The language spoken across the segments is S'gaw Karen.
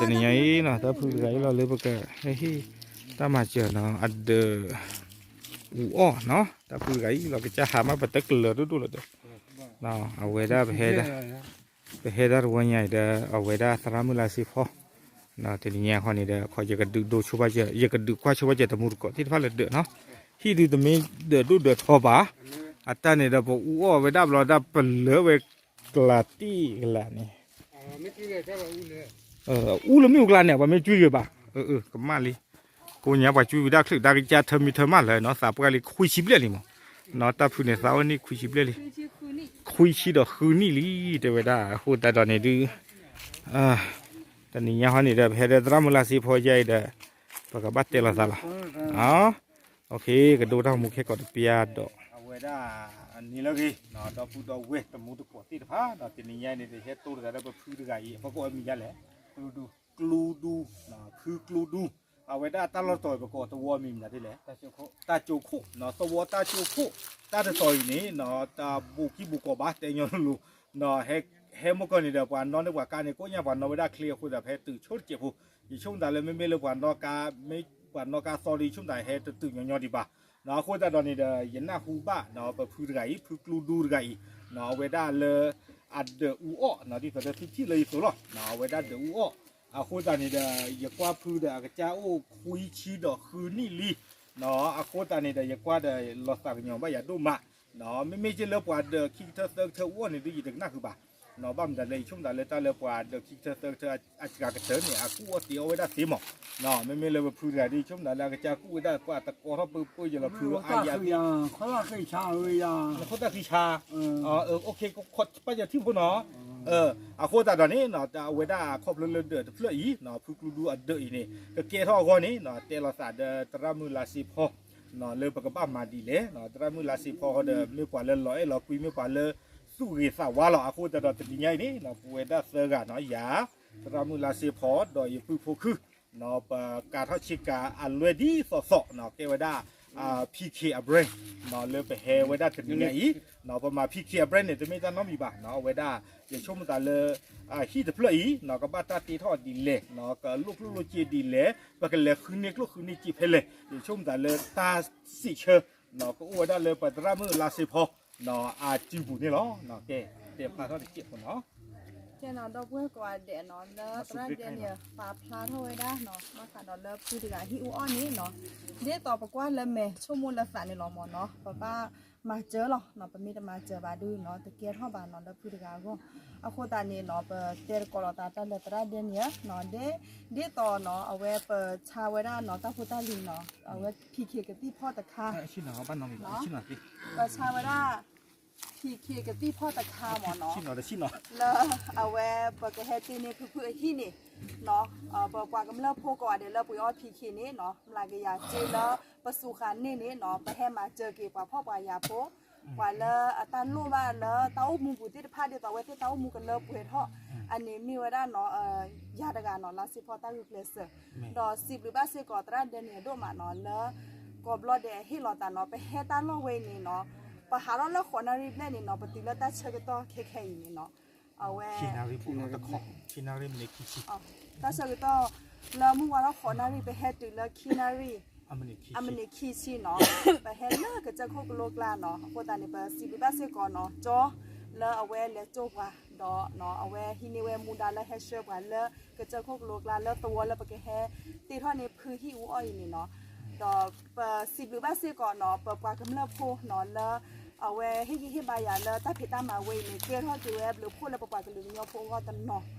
တနံၤညါအံၤနီၤ တၢ်ဖုတဂၤအံၤလီၤလၢပကဟ့ၣ် တၢ်မၤစၢၤနီၤ အဒၢး အူအီၣ်နီၤ တၢ်ဖုတဂၤအံၤလီၤ ကစၢ်ဟးမးပတကလၢၤဒိၣ်ဒိၣ်လီၤဒီး အဝဲဒၣ်ပဟဲ ပဟဲဒၣ်တဝီညါအံၤဒီး အဝဲဒၣ်သရၣ်မုၣ်လါစ့ဖီ တနံၤညါခီန့ၣ်ဒီး ခီယကဒုးဒိဆိဘၣ်စၢၤ ယကဒုးကွၢ်ဆိဘၣ်စၢၤတမူတကိးသ့ၣ်တဖၣ်လၢဒၢးနီၤ ဟံၣ်ဒုးတမ့ၢ်ဒၢးဒိၣ်ဒၢးထီဘၣ် အတၢ်န့ၣ်ဒီးပအူအီၣ်ဝဲဒၣ်ဘျီဒၣ်ပလၢဝဲကျးတံၢ်ကလးန့ၣ် အူလၢမ့ၣ်အူကျါန့ၣ် ပှၤမ့ၢ်ကွံဂ့ၤဘၣ် ကမၣ်လံ ကိးညါပှၤကွံဝံၤဒၣ်ချုးတၢ်ကစၢ်ထၢမံထၢမးလၢနီၤ သးပှၢ်လံခွံဆံဘျဲၣ်လံမး နီၤတၢ်ဖုန့ၣ်သးဝဲန့ၣ်ခွံဆံဘျဲၣ်လံ ခွံဆံဒီးဃုနံၣ်လံ တဲဝဲဒၣ် အဃိသတးဒီးန့ၣ်ဒုး တနံၤညါဟီန့ၣ်ဒီး ပဟဲဒီးသရၣ်မုၣ်လါစ့ဖီယါအံၤဒီး ပကဘၣ်တဲလီၤသးလီၤ ကဒိတၢ်မူခဲကိာ်တပျၢ်ဒီး အဝဲဒၣ် န့ၣ်လၢဂ့ၤ ဒီပုၢ်ဒီဝဲၢ်တမူတကိးသ့ၣ်တဖၣ် ဒီးတနံၤညါန့ၣ် ဟဲတိၢ်တဂၤဒီးပဖုတဂၤအံၤ အဖီခိၣ်အမံၤယါလဲၣ် ကျူဒူ ဖုကျူဒူ အဝဲဒၣ်တၢ်လီၢ်တတီၤအံၤ ပကိးသဝီအမံၤမနုၤဒ်လဲၣ် တၢ်ကၠိခိၣ် သဝီတၢ်ကၠိခိၣ် တၢ်တတီၤအံၤန့ၣ် တၢ်ဘူးကံၢ်ဘူးကီးဘၣ် တဲညီလိၤလိၤ ဟဲမုၢ်ကီၢ်န့ၣ်ဒီး ပှၤနီၣ်န့ၢ်ပှၤကါန့ၣ် ကိးညါပှၤနီၣ်ဝဲဒၣ်ချ့အဃိသတး ဖဲတုၤဆိတစဲးဖိ ယဆိကမိၣ်သးလၢမ့မ့ၢ်လၢပှၤနီၣ်ကါ မ့ၢ်ပှၤနီၣ်ကါသီဒီး ယဆိကမိၣ်သးဟဲတတုၤညီညီဒံးဘၣ် အဃိသတးဒီးန့ၣ်ဒီး ယနၢ်ဟူဘၣ် ပဖုတဂၤအံၤ ဖုကျူဒူတဂၤအံၤ အဝဲဒၣ်လၢ အဒၢးအူအီၣ် ဒ်သိးလၢသုထံၣ်လၢယသိးလီၤ အဝဲဒၣ်ဒၢးအူအီၣ် အဃိသတးန့ၣ်ဒီး ယကွၢ်ဖုဒီးအကစၢ်အိၣ်ခွံဆံဒီးဃုနံၣ်လံ အဃိသတးန့ၣ်ဒီး ယကွၢ်ဒီးလီၤသးကညီၤဘၣ်ယၤဒိၣ်မး မ့မ့ၢ်က့လၢပှၤဒၢးခံကထၢသၢကထၢအူအီၣ်န့ၣ်ဒုး ယတကနၣ်ဃုာ်ဘၣ် ဘၣ်မတၤလဲၣ် ယဆိကမိၣ်သးလၢတၢ်လၢပှၤဒၢးခံကထၢသၢကထၢအစှၤကတၢၢ်န့ၣ် အကူၣ်အီၣ်တ့အီၣ်ဝဲဒၣ်သ့မး မ့မ့ၢ်လၢပဖုတဂၤဒုး ယဆိကမိၣ်သးလၢအကစၢ်ကူၣ်ဝဲဒၣ်ပှၤတကိးထီၣ်ပၢပၢယလီၤဖုအါယၤသ့ နခိၣ်သၣ်ဃံဆါ အဃိသတးဒီးန့ၣ် အဝဲဒၣ်ခီဖျိလၢ ဒၢးတဖျၢၣ်အံၤ ဖုကျူဒူအဒၢးအံၤန့ၣ် ကကဲထီၣ်အဂီၢ်န့ၣ် တဲလီၤသးဒီးသရၣ်မုၣ်လါစ့ဖီ လၢပကဘၣ်မၤဒ်လဲၣ် သရၣ်မုၣ်လါစ့ဖီဃီဒီး မ့ၢ်ပှၤလၢလီၤအဲၣ်လီၤကွံ မ့ၢ်ပှၤလၢသူၣ်ဂ့ၤသးဝါလီၤ အဃိသတးဒီးတနံၤညါအံၤန့ၣ် ပဝဲဒၣ်သၢဂၤနီၤ ယၤ သရၣ်မုၣ်လါစ့ဖီ ဒီးယပုၢ်ဖိခု ပကၤထီၣ်ဆ့ကၤအလွဲၢ်ဒ်သိးသိး ကဲဝဲဒၣ် PK အ brand လၢပဟဲဝဲဒၣ်တနံၤညါအံၤ ပမၤ PK အ brand န့ၣ် တမ့ၢ်တၢ်နီတမံၤဘၣ် အဝဲဒၣ် ယဆိကမိၣ်သးလၢ ဟံၣ်တဖျၢၣ်အံၤ ကဘၣ်တၢ်တ့ထီၣ်ဒ်လဲၣ် ကလိၣ်ကျိၣ်လိၣ်စ့ဒ်လဲၣ် ပကလဲၤဃုန့ၢ်ကျိၣ်ဃုန့ၢ်စ့ဖဲလဲၣ် ယဆိကမိၣ်သးလၢတၢ်စံးဆၢ ကအိၣ်ဝဲဒၣ်လၢပသရၣ်မုၣ်လါစ့ဖီ အစုပူၤန့ၣ်လီၤ ကဲ တဲဖျါထီၣ်တစဲးဖိနီၤ ကဲနီၤ ဒီပုၢ်ဝဲၢ်ကိးဂၤဒဲးနီၤ လၢသရၣ်ဒဲန့ၣ် ပာ်ဖျါထီၣ်ဝဲဒၣ်နီၤ ဘၣ်ဃးဒီးလၢဖုတဂၤဟံၣ်အူအီၣ်န့ၣ်နီၤ ဒ်သိးပကွၢ်လၢမဲာ်ဆိကမိၣ်လၢသးန့ၣ်လီၤမ့ၢ်နီၤ ပဘၣ်မၤစၢၤလီၤ ပမ့ၢ်တမၤစၢၤဘၣ်ဒုးနီၤ တကဲထီၣ်ဘၣ်နီၤ လၢဖုတဂၤအဂီၢ် အဃိသတးန့ၣ်နီၤ ပတဲသကိးလိာ်သးတၢ်လၢသရၣ်ဒဲန့ၣ်နီၤ ဒ် ဒ်သိးနီၤ အဝဲပဆါဝဲဒၣ်နီၤ တၢ်ဖိတၢ်လံၤနီၤ အဝဲ PK ကသံၣ်ဖီၣ်တခါ ပဆါဝဲဒၣ် PK ကသံၣ်ဖီၣ်တခါမ့ၢ်နီၤ လၢအဝဲပကဟဲတ့န့ၢ်ဖုဖုအဟံၣ်န့ၣ်နီၤ ပပှၤကမျၢၢ်ဖိကိးဂၤဒဲးလၢပှ့ၤအီၣ် PK န့ၣ်နီၤ မျးကယၤစ့လၢပစူးဃာ်န့ၢ်န့ၣ်နီၤ ပဟဲမၤစၢၤက့ၤပှၤဖှီၣ်ပှၤယာ်ဖိ ပှၤလၢအတၢ်လိၣ်ဘၣ်လၢတၢ်အိၣ်မူပူၤသ့ၣ်တဖၣ်ဒ်သိးအဝဲသ့ၣ်တၢ်အိၣ်မူကလၢပှဲၤထီၣ် အန့ၣ်မ့ၢ်ဝဲဒၣ်နီၤ ယၤတဂၤနီၤ လါစ့ဖီတၢ်ဂုာ်ကျဲးစၢး ဒီးစံးဘျုးဘၣ်စ့ၢ်ကီးသရၣ်ဒဲန့ၣ်အဒိၣ်မးနီၤ လၢ ကိးဘျီဒဲးဟ့ၣ်လီၤသးနီၤ ပဟဲတၢ်လီၢ်ဝဲအံၤန့ၣ်နီၤ ပဟးထီၣ်လၢဃိးနၣ်ရံၣ်ဘျဲၣ်န့ၣ်နီၤ ပတုၤလၢတၢ်ဆၢကတီၢ်ခဲခဲအံၤန့ၣ်နီၤ အဝဲ တၢ်ဆၢကတီၢ် လၢမုၢ်ဝါထီၣ်ဃိးနၣ်ရံၣ် ပဟဲတုၤလၢခံနၣ်ရံၣ် အမံးနံးခံဆံနီၤ ပဟဲလၢကစၢၢ်ခိၣ်ကလိကျါနီၤ အဃိသတးန့ၣ် ပစံးဘျုးဘၣ်စ့ၢ်ကီးနီၤ ကၠီ လၢအဝဲလဲၤကၠိပှၤ ဒီးအဝဲဟံးန့ၢ်ဝဲမူဒါလၢဟဲဆှၢပှၤလၢ ကစၢၢ်ခိၣ်ကလိကျါ လၢသဝီလၢပကဟဲတ့ထီၣ်န့ၢ်ဖုဟံၣ်အူအီၣ်အံၤန့ၣ်နီၤ ဒီးပစံးဘျုးဘၣ်စ့ၢ်ကီးနီၤ ပပှၤကမျၢၢ်ဖိနီၤ လၢ အဝဲဟ့ၣ်ဂံၢ်ဟ့ၣ်ဘါယၤလၢတၢ်ဖံးတၢ်မၤဝဲအံၤန့ၣ် ကဲထီၣ်က့ၤဝဲဘျုးဖှိၣ်လၢပပှၤကလုာ်ကညီဖိအဂီၢ်တနီၤ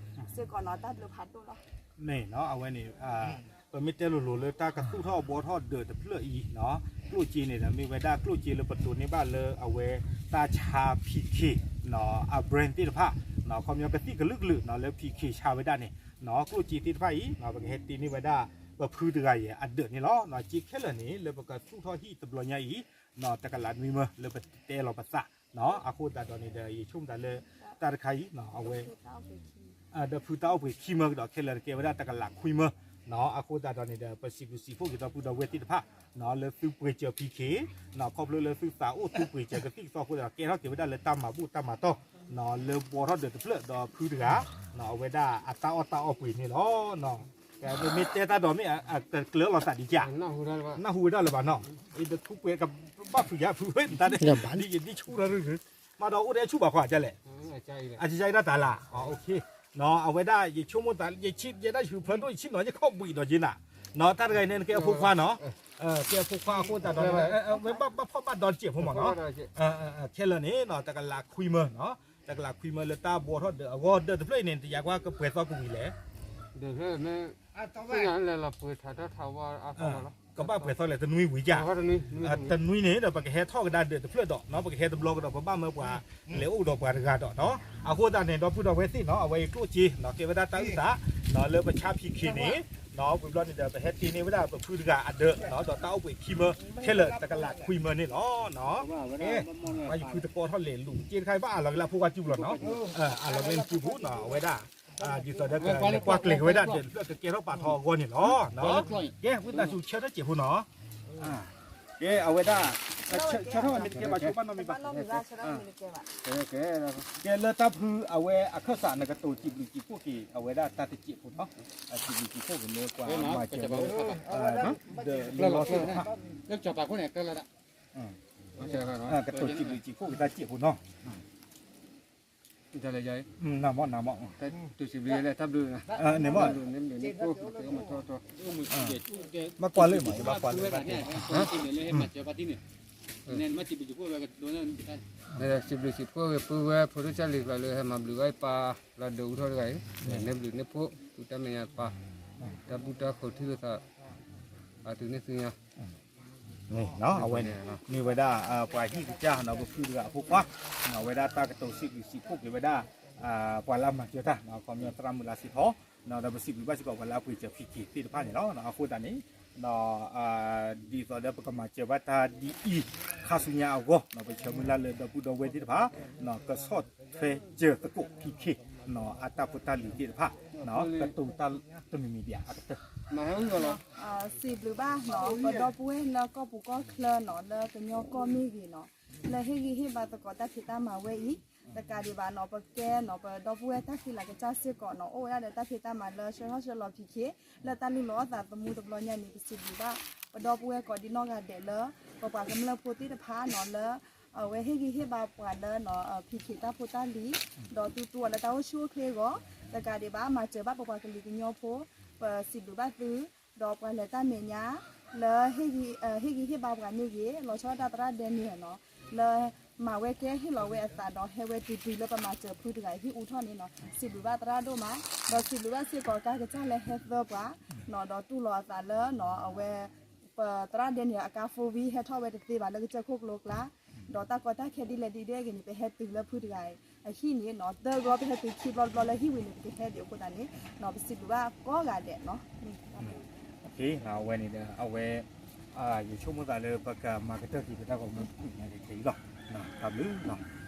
စ့ၢ်ကီးနီၤ တၢ်ဘျုးဖးဒိၣ်လီၤ မ့ၢ်နီၤ အဝဲန့ၣ် ပမ့ၢ်တဲလိၤလိၤလၢတၢ်ကသူၣ်ထီၣ်ဘှီထီၣ်ဒၢးတဖျၢၣ်အံၤနီၤ ကျိၣ်စ့န့ၣ်ဒီး မ့ၢ်ဝဲဒၣ်ကျိၣ်စ့လၢပတိၢ်န့ၢ်ဘၣ်လၢအဝဲတၢ်ဆါ PK နီၤ အ brand သ့ၣ်တဖၣ် ခီပညီကသံၣ်ကလုာ်ကလုာ်နီၤ လၢ PK ဆါဝဲဒၣ်န့ၣ်နီၤ ကျိၣ်စ့သ့ၣ်တဖၣ်အံၤ ပကဟဲတ့န့ၢ်ဝဲဒၣ် ပဖုတဂၤအံၤအဒၢးန့ၣ်လီၤ. စ့ခဲလၢာ်န့ၣ် လၢပကသူၣ်ထီၣ်ဟံၣ်တဘျီညါအံၤ တကလးနွံမၢ လၢပတဲလီၤပသး အဃိသတးဒီးန့ၣ်ဒီး ယဆိကမိၣ်သးလၢ တၢ်တခါအံၤ အဝဲ ဒီးဖုတၢ်အိၣ်ပှဲၤခံမၢကဒီး ခဲလၢာ်တကဲဝဲဒၣ်တကလးခွံမၢ အဃိသတးဒီးန့ၣ်ဒီး ပစံးဘျုးစံးဖှိၣ်က့ၤဒီပုၢ်ဒီဝဲၢ်သ့ၣ်တဖၣ် လၢသုပှ့ၤစၢၤဖံးခ့ ခီဖျိလၢသုသးအိၣ်သုပှ့ၤစၢၤကသံၣ်ကသီအဃိသတးဒီး ကဲထီၣ်က့ၤဝဲဒၣ်လၢတၢ်မၤဘူၣ်တၢ်မၤတီၢ် လၢဘှီထီၣ်ဒၢးတဖျၢၣ်ဒီးဖုတဂၤ အဝဲဒၣ်အတၢ်အီၣ်တၢ်အီပှ့ၤန့ၣ်လီၤ. မ့ၢ်တဲတၢ်ဒီးမ့ၢ်အကကျၢၤလီၤသးဒံးဧါ, နၢ်ဟူဝဲဒၣ်လၢၤဘၣ်နီၤ, ယတထူးပှဲၤကဘၣ်ဖုးယါဖုးဝဲတၢ်န့ၣ် ဒ်ယဒ်ဆူၣ်ထီၣ်ရူၢ်ရူၢ် မၤဒီးအိၣ်ဒီးဆူၣ်ဘၣ်ခွါဒ်လဲၣ်, အကစၢ်အံၤဒၣ်တၢ်လၢ်, အဝဲဒၣ်ယဆိကမိၣ်သး ယဆံးယဲဒၣ်ယဖျၢၣ်ဒိၣ် ယဆံးနီၤ ယခီၣ်ဘှံးဒီးက့နၤ, နီၤ တၢ်တဂၤအံၤန့ၣ် နကဲအဖိခွါနီၤ, ကဲအဖိခွါအဃိသတးဒီး ဝဲဘၣ်ဖီၣ်ဘၣ်ဒီတစဲးဖိမးနီၤ, ခဲလၢာ်န့ၣ် တကလးခွံမၢနီၤ, တကလးခွံမၢလၢတၢ်ဘှီထီၣ်ဒၢးအဂီၢ် ဒၢးတဖျၢၣ်အံၤန့ၣ် တယၤကွၢ်ကပှဲၤသီကဝံၤလဲၣ် ဒၢးဖျၢၣ်န့ၣ် လၢလီၤပှ့ၤထးထီၣ်ထးဝါအါထီၣ်လီၤ, ကဘၣ်ပှဲၤသီလဲၣ် တနွံဝံၤယါ, တနွံန့ၣ်ဒီး ပကဟဲထီၣ်ကဒါဒၢးတဖျၢၣ်ဒီး ပကဟဲတဘျီကဒီး ပဘၣ်မၢပှၤ လဲၤအိၣ်ဒီးပှၤတဂၤဒီးနီၤ, အဃိသတးန့ၣ် ဒီပုၢ်ဒီဝဲၢ်သ့ၣ်နီၤ အဝဲအံၤကျိၣ်စ့နီၤ ကဲဝဲဒၣ်တၢ်အုၣ်သး လၢပဆါဖံးခ့န့ၣ်, ဝံၤဘျီန့ၣ်ဒီး ပဟဲတ့န့ၢ်ဝဲဒၣ်ပဖုတဂၤအဒၢး ဒီးတၢ်အိၣ်ပှ့ၤခံမၢ ခဲလၢာ်တကလးခွံမၢန့ၣ်လီၤ. ပှၤယဖုတကိးထီၣ်လဲၤလူၤ က့တခါဘၣ်အလီၤက့ၤလၢအဖိခွါစုပူၤလီၤနီၤ, အလီၤက့ၤလၢစုပူၤနီၤ အဝဲဒၣ် ဒ်သိးဒီးကလဲၤကွၢ်ကျဲၤက့ၤဝဲဒၣ်ဒၢးတဖျၢၣ် ကကဲထီၣ်ပာ်ထီၣ်အဂီၢ်န့ၣ်လီၤ. ကဲ ဝံသးစူၤဆၢထၢၣ်စဲးဖိနီၤ, ကဲအဝဲဒၣ် ဆၢထၢၣ်မ့ၢ်တကဲဘၣ် ဆိဘၣ်နီတမံၤဘၣ်, ကဲလၢတၢ်ဖုအဝဲအခၢၣ်စး နကတိၤစံးဘျုးစံးဖှိၣ်က့ၤ အဝဲဒၣ်တၢ်တစဲးဖိနီၤ, စံးဘျုးစံးဖှိၣ်က့ၤလၢပှၤမၤစၢၤ ဒီးလၢလီၤသ့ၣ်တဖၣ် ကတိၤစံးဘျုးစံးဖှိၣ်က့ၤတၢ်စဲးဖိနီၤ နမ့ၢ် နမ့ၢ် ဘၣ်ကွၢ်လၢမး ယဘၣ်ကွၢ်လၢတၢ် စံးဘျုးစံးဖှိၣ်ဝဲပုၢ်ဝဲၢ်ဖိဒိၣ်စၢ်လံၤကျါလၢဟဲမၤဘျုးဘၣ်ပၢ်လီၤဒၢးအူထီၣ်တဂၤအံၤ, န့ၣ်ဘျုးန့ၣ်ဖှိၣ် သူတၢ်မဲာ်ညါပၢ် တၢ်ဘူၣ်တၢ်ဃိးထံၣ်လိာ်သး အတုၤန့ၣ်သ့ၣ်ညါ အဝဲန့ၣ် မ့ၢ်ဝဲဒၣ် ပှၤဟံၣ်ကစၢ်နီၤ ပဖုတဂၤအဖိခွါ အဝဲဒၣ်တၢ်ကတိၤစံးဘျုးစံးဖှိၣ်က့ၤဝဲဒၣ် ပှၤလၢအမၤစၢၤတၢ် ခီပညီသရၣ်မုၣ်လၢစံးထီၣ် ဒီးပစံးဘျုးဘၣ်စ့ၢ်ကီးပှၤလၢအပှ့ၤစၢၤဖံးက့ၤသ့ၣ်တဖၣ်န့ၣ်လီၤ. အဃိသတးန့ၣ် ဒ်သိးဒီးပကမၤစၢၤဘၣ်တၢ်ဒ်အံၤ ခါဆူညါအဂီၢ် ပဆၢမုၢ်လၢ်လၢဒီပုၢ်ဒီဝဲၢ်သ့ၣ်တဖၣ် ကဆီၣ်ထွဲစၢၤသကိးဖံးက့ၤ အတၢ်ဖိတၢ်လံၤသ့ၣ်တဖၣ် ကတိၤတၢ်တမံၤမံၤဒံးအကတၢၢ် စံးဘျုးဘၣ်နီၤ ပဒီပုၢ်ဝဲၢ်လၢကီၢ်ပူၤကီၢ်ချၢနီၤ လၢကညီကီၢ်မ့ၢ်ဂ့ၤနီၤ လၢဟ့ၣ်ဂံၢ်ဟ့ၣ်ဘါသကိးတၢ်ဖံးတၢ်မၤဝဲအံၤ တကးဒံးဘၣ်နီၤ ပကဲနီၤ ပဒီပုၢ်ဝဲၢ်တၢ်ဃံလၤကစၢ်စ့ၢ်ကီးနီၤ အိၣ်ဝဲဒၣ်ဒီးတၢ်ဖံးတၢ်မၤလၢဆှၢထီၣ်ဆှၢလီၤဖံးခ့ လၢတၢ်လုၢ်လီၤအီၣ်သးသမူတဘျီညါန့ၣ် ပစံးဘျုးဘၣ် ပဒီပုၢ်ဝဲၢ်ကိးဒံနီၢ်ဂၤဒဲးလၢ ပပှၤကမျၢၢ်ဖိသ့ၣ်တဖၣ်နီၤ လၢ အဝဲဟ့ၣ်ဂံၢ်ဟ့ၣ်ဘါပှၤလၢ ဖံးခ့တၢ်ဖိတၢ်လံၤ ဒီးသူသူအီၤလၢတၢ်အိၣ်ဆူၣ်အိၣ်ချ့အဂီၢ် တကးဒံးဘၣ် မၤစၢၤဘၣ်ပပှၤကလုာ်ကညီဖိ ပစံးဘျုးဘၣ်သု ဒီးပှၤလဲၤတၢ်မဲာ်ညါ လၢ ဟ့ၣ်ဂံၢ်ဟ့ၣ်ဘါပှၤမ့ၢ်ဂ့ၤ လီၤဆီဒၣ်တၢ်သရၣ်ဒဲန့ၣ်နီၤ လၢ မၤဝဲကဲဟ့ၣ်လီၤဝဲအသးဒီး ဟဲဝဲတုၤတုၤလၢပမၤစၢၤဖုတဂၤအံၤဟံၣ်အူထီၣ်န့ၣ်နီၤ စံးဘျုးဘၣ်သရၣ်ဒိၣ်မး ဒီးစံးဘျုးဘၣ်စ့ၢ်ကီးကါကစၢ်လၢဟဲသၢပှၤ နီၤ ဒီးတူၢ်လိာ်အသးလၢနီၤ အဝဲ ပသရၣ်ဒဲန့ၣ် အကါ four wheel ဟဲထီၣ်ဝဲတသ့ဘၣ်လၢကစၢၢ်ခိၣ်ကျိကျါ ဒီးတၢ်ကီတၢ်ခဲဒ်လဲၣ်ဒ်လဲၣ်ဂ့ၤန့ၣ် ပဟဲတုၤလၢဖုတဂၤအံၤ အဟံၣ်န့ၣ်နီၤ သၢဘျီပဟဲတုၤခံဘျီတဘျီလၢဟံၣ်ဝံၤန့ၣ် ပကဟဲဒံးအဃိသတးန့ၣ် နီၤ ပစံးဘျုးဘၣ်ကိးဂၤဒဲးနီၤ အဝဲန့ၣ်ဒီး အဝဲ ယဆိကမိၣ်သးလၢပကမၤကတၢၢ်က့ၤပတၢ်ဂီၤမူတနံၤညါခဲအံၤလီၤ. တၢ်ဘျုးနီၤ